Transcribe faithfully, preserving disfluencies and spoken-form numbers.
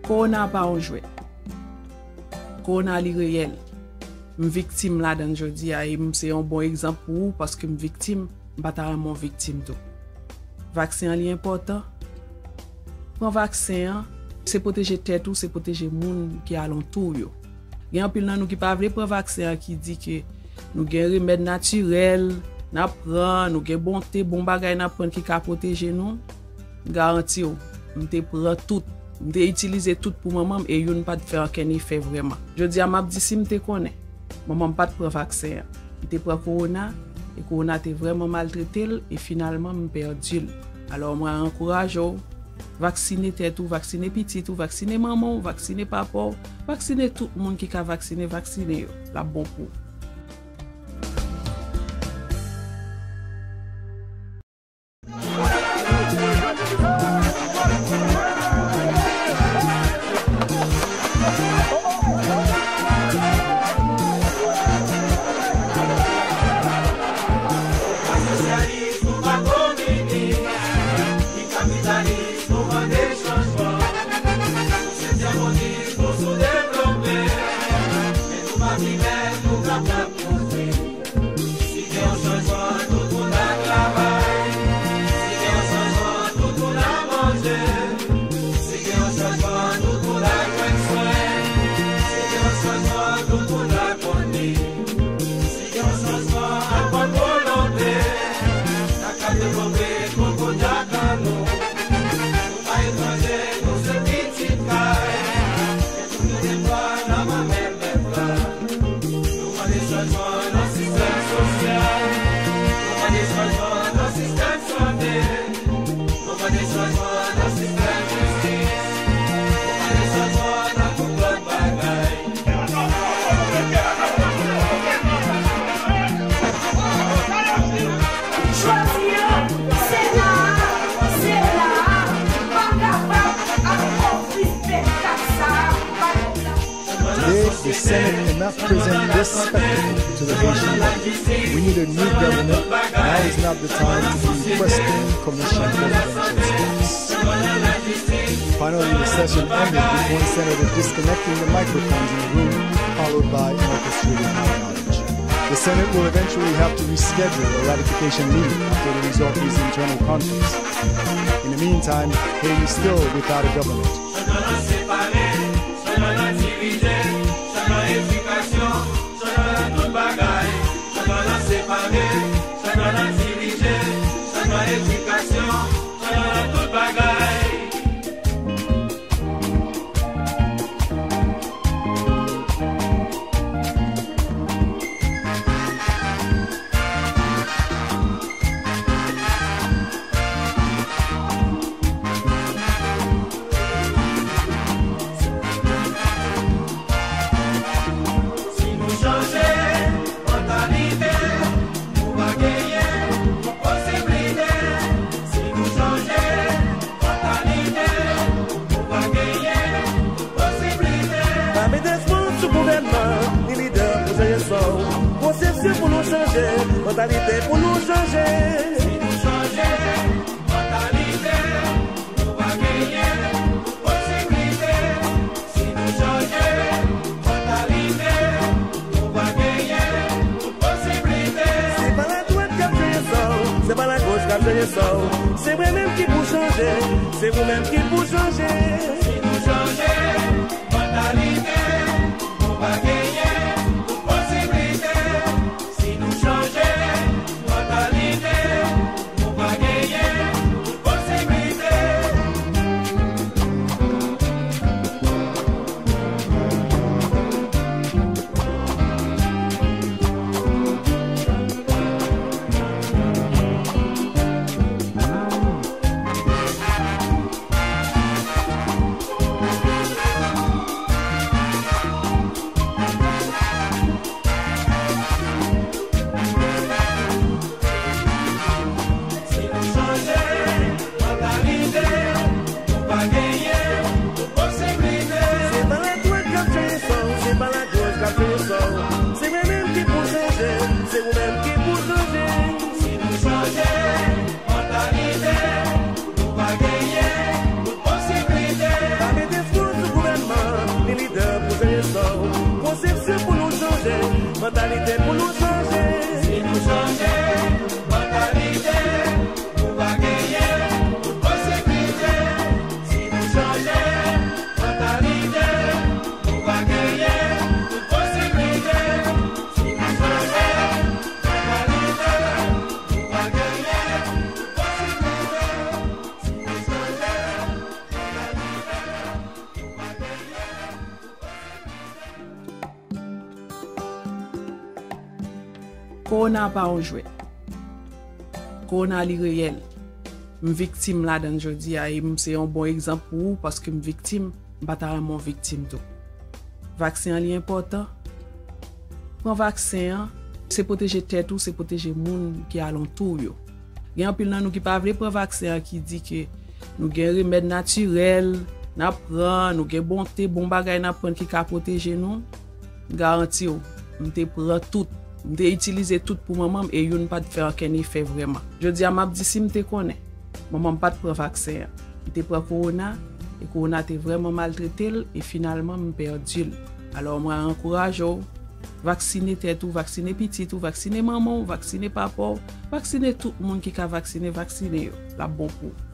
Kowona pa yon jwèt. Kowona li reyèl. M viktim ladan l jodi a e m se yon bon egzanp pou ou paske m viktim, m pa ta renmen w viktim tou. Vaksen an li enpòtan. Pran vaksen an, se pwoteje tèt ou, se pwoteje moun ki alantou w yo. Gen anpil nan nou ki pa vle pran vaksen an, ki di ke nou gen remèd natirèl n ap pran, nou gen bon te, bon bagay n ap pran ki ka pwoteje nou. M garanti w, m te pran tout, m te itilize tout pou manman m e youn pa t fè ankenn efè vrèman. Jodi a m ap di si m te konnen, manman m pa t pran vaksen an. M te pran kowona e kowona te vrèman maltrete l e finalman m pèdi l. Alò mwen ankouraje w, vaksine tèt ou, vaksine pitit ou, vaksine manman w, vaksine papa w, vaksine tout moun ki ka vaksine, vaksine yo. L ap bon pou ou. Si gen yon chanjman, tout moun ap travay. Si gen yon chanjman, tout moun ap manje. Si gen yon chanjman, tout moun ap jwenn swen. Si gen yon chanjman, tout moun ap konn li. Si gen yon chanjman, ak bòn volonte, n ap ka devlope Kokodyaka nou. Nou pa etranje, nou se pitit kay. Nou gen dwa nan men menm pèp la. Nou mande chanjman nan sistèm sosyal. Nou mande chanjman nan sistèm sante. Nou mande chanjman nan sistèm jistis. Nou mande chanjman nan tout lòt bagay. Jodi a, se la, se la, pa kapab ak konfli vennkat sa a, pa kapab. Today, the Senate cannot present this spectacle to the Haitian public. We need a new government. Now is not the time to be requesting commission presidential steps. Finally, the session ended with one senator disconnecting the microphones in the room, followed by an orchestrated high The Senate will eventually have to reschedule a ratification meeting after they resolve these internal conflicts. In the meantime, Haiti is still without a government. Chanjman nan separe, chanjman nan dirije, chanjman nan edikasyon, chanjman nan tout bagay. Chanjman nan separe, chanjman nan dirije, chanjman nan edikasyon, chanjman nan tout bagay. Si nou chanje mantalite, nou pa genyen posiblite. Si nou chanje mantalite, nou pa genyen posiblite. Pa met espwa sou gouvènman, ni lidè pou chanje sa w. Konsepsyon pou nou chanje, mantalite pou nou chanje. Si nou chanje mantalite, nou pa genyen posiblite. Si nou chanje mantalite, nou pa genyen posiblite. Se pa ladwat k ap chanje sa w, se pa lagoch k ap chanje sa w. Se mwen menm ki pou chanje, se ou menm ki pou chanje. Si nou chanje mantalite, nou pa genyen posiblite. Si nou chanje mantalite, nou pa genyen posiblite. Kowona pa yon jwèt. Kowona li reyèl. M viktim ladan l jodi a e m se yon bon egzanp pou ou paske m viktim, m pa ta renmen w viktim tou. Vaksen an li enpòtan. Pran vaksen an, se pwoteje tèt ou, se pwoteje moun ki alantou w yo. Gen anpil nan nou ki pa vle pran vaksen an ki di ke nou gen remèd natirèl, n ap pran, nou gen bon te, bon bagay n ap pran ki ka pwoteje nou. M garanti w, m te pran tout, m te itilize tout pou manman m e youn pa t fè ankenn efè vrèman. Jodi a m ap di si m te konnen, manman m pa t pran vaksen an. M te pran kowona e kowona te vrèman maltrete l e finalman m pèdi l. Alò mwen ankouraje w, vaksine tèt ou, vaksine pitit ou, vaksine manman w, vaksine papa w, vaksine tout moun ki ka vaksine, vaksine yo. L ap bon pou ou.